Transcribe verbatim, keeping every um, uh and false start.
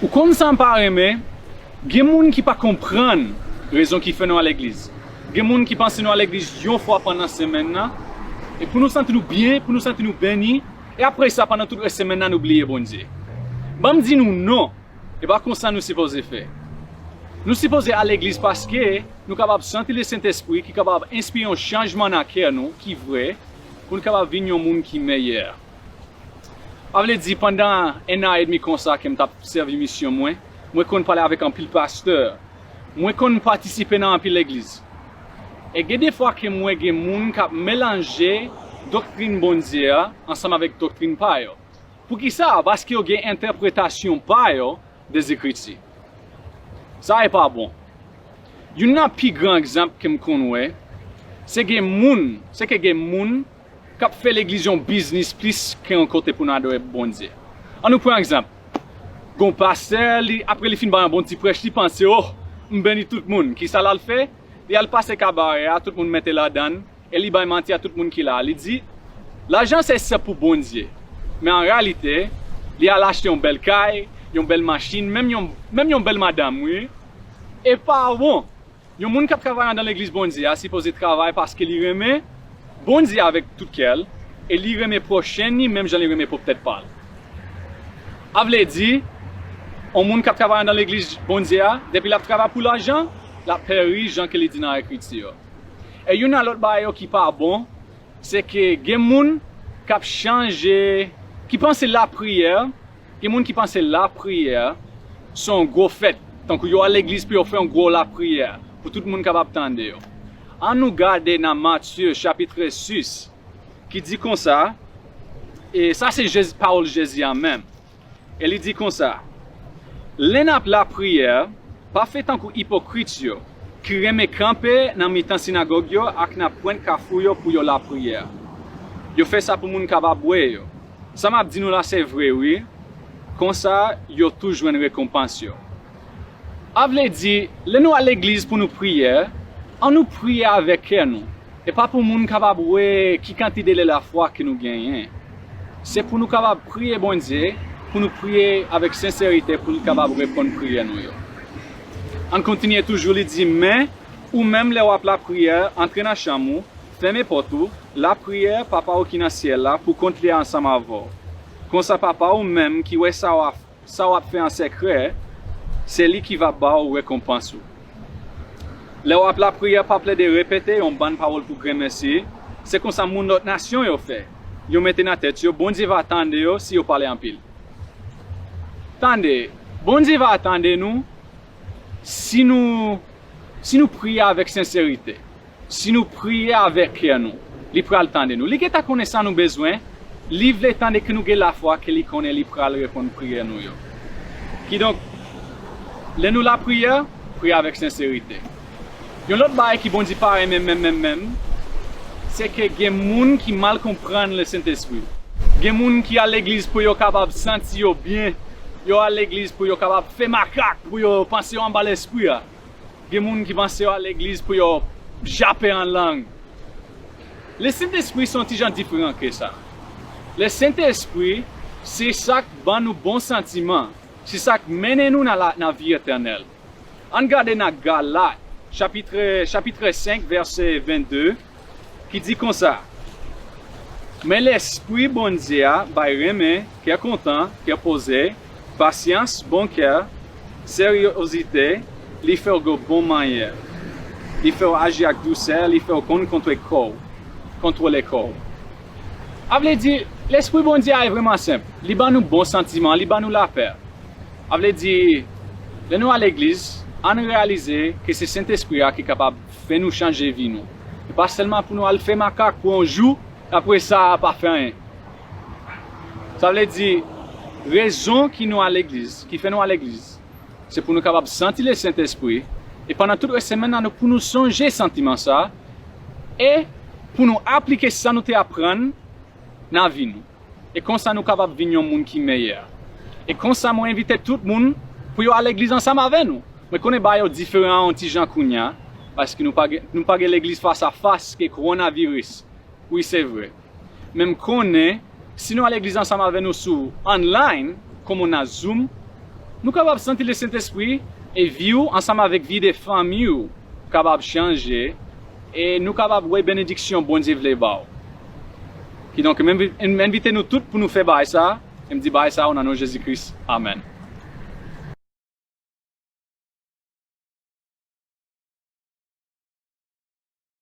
Ou konn sa m pa renmen? Gen moun ki pa konprann rezon ki fè nou al legliz. Gen moun ki panse nou al legliz yon fwa pandan semèn nan, e pou nou santi nou byen, pou nou santi nou beni, e apre sa, pandan tout rès semèn nan, nou bliye Bondye. Ban m di nou non, e pa konsa nou sipoze fè. Nou sipoze al legliz paske nou kapab santi Lesentespri ki kapab enspire yon chanjman nan kè nou ki vrè, pou nou kapab vin yon moun ki meyè. Sa vle di, pandan en an edmi konsa ke m t ap sèvi misyon mwen, mwen konn pale avèk anpil pastè. Mwen konn patisipe nan anpil legliz. E gen defwa ke m wè gen moun k ap melanje doktrin Bondye a ansanm avèk doktrin pa yo. Poukisa? Paske yo gen entèpretasyon pa yo de Zekriti. Sa e pa bon. Youn nan pi gran egzanp ke m konn wè, se gen moun, se ke gen moun k ap fè legliz yon biznis plis ke yon kote pou n adore Bondye. An nou pran egzanp. Gon pastè, li, apre li fin bay yon bon ti prèch, li panse, oh, m beni tout moun. Kisa l al fè? Li al pase kabarè a, tout moun mete ladan l, e li bay manti a tout moun ki la. Li di, lajan se se pou Bondye. Men an reyalite, li al achte yon bèl kay, yon bèl machin, menm yon, menm yon bèl madanm, wi. E pa bon. Yon moun k ap travay anndan legliz Bondye a sipoze travay paske li renmen Bondye avèk tout kè l, e li renmen pwochen li menm jan li renmen pwòp tèt pa l. Sa vle di, yon moun k ap travay anndan legliz Bondye a, depi l ap travay pou lajan, l ap peri jan ke li di nan Ekriti yo. E youn nan lòt bagay yo ki pa bon, se ke gen moun k ap chanje, ki panse lapriyè, gen moun ki panse lapriyè se yon gwo fèt, tankou yo al legliz pou yo fè yon gwo lapriyè, pou tout moun kapab tande yo. An nou gade nan Matye chapit sis, ki di konsa, e sa se Jezi, pawòl Jezi a menm. E li di konsa, lè n ap lapriyè, pa fè tankou ipokrit yo, ki renmen kanpe nan mitan sinagòg yo ak nan pwent kafou yo pou yo lapriyè. Yo fè sa pou moun kapab wè yo. Sa m ap di nou la se vre, wi. Konsa, yo tou jwenn rekonpans yo. Sa vle di, lè nou al legliz pou nou priye, an nou priye avèk kè nou. E pa pou moun kapab wè ki kantite de lafwa ke nou genyen. Se pou nou kapab priye Bondye, pou nou priye avèk senserite, pou l kapab reponn priyè nou yo. An kontinye toujou, li di, men, ou menm, lè w ap lapriyè, antre nan chanm ou, fèmen pòt ou, lapriyè Papa w ki nan syèl la pou kont li ansanm avè w. Konsa, Papa w menm ki wè sa w ap sa w ap fè an sekrè, se li ki va ba w rekonpans ou. Lè w ap lapriyè, pa plede repete yon bann pawòl pou grenmesi. Se konsa moun lòt nasyon yo fè. Yo mete nan tèt yo, Bondye va tande yo si yo pale anpil. Tande, Bondye va tande nou si nou, si nou priye avèk senserite. Si nou priye avèk kè nou, li pral tande nou. Li gentan konnen sa nou bezwen, li vle tande ke nou gen lafwa ke li konnen li pral reponn priyè nou yo. Kidonk, lè nou lapriyè, priye avèk senserite. Yon lòt bagay ki Bondye pa renmen menm, menm, menm, se ke gen moun ki mal konprann Lesentespri. Gen moun ki al legliz pou yo kapab santi yo byen, yo al legliz pou yo kapab fè makak, pou yo panse yo anba Lespri a. Gen moun ki panse yo al legliz pou yo jape an lang. Lesentespri se yon ti jan diferan ke sa. Lesentespri se sa k ban nou bon santiman, se sa k mennen nou nan la, nan vi etènèl. Ann gade nan Galat, chapit, chapit senk, vèsè vennde, ki di konsa, men Lespri Bondye a bay renmen, kè kontan, kè poze, pasyans, bon kè, seryozite, li fè w gen bon manyè, li fè w aji ak dousè, li fè w konn kontwole kò w, kontwole kò w. Sa vle di, Lespri Bondye a vrèman senp. Li ban nou bon santiman, li ban nou lapè. Sa vle di, lè nou al legliz, ann reyalize ke se Sentespri a ki kapab fè nou chanje vi nou. E pa sèlman pou nou al fè makak pou yon jou, apre sa, pa fè anyen. Sa vle di, rezon ki nou al legliz, ki fè nou al legliz, se pou nou kapab santi Lesentespri, e pandan tout rès semèn nan, nou, pou nou sonje santiman sa, e pou nou aplike sa nou te aprann nan vi nou. E konsa nou kapab vin yon moun ki meyè. E konsa mwen envite tout moun pou yo al legliz ansanm avè nou. Mwen konnen bagay yo diferan yon ti jan kounye a, paske nou pa gen, nou pa gen legliz fas a fas ke kowonaviris. Wi, se vre. Men m konnen, si nou al legliz ansanm avè nou sou online, kòm nan Zoom, nou kapab santi Lesentespri e vi w ansanm avèk vi de fanmi w kapab chanje e nou kapab wè benediksyon Bondye vle ba w. Kidonk, m envi- m envite nou tout pou nou fè bagay sa, e m di bagay sa nan non Jezi Kris. Amèn.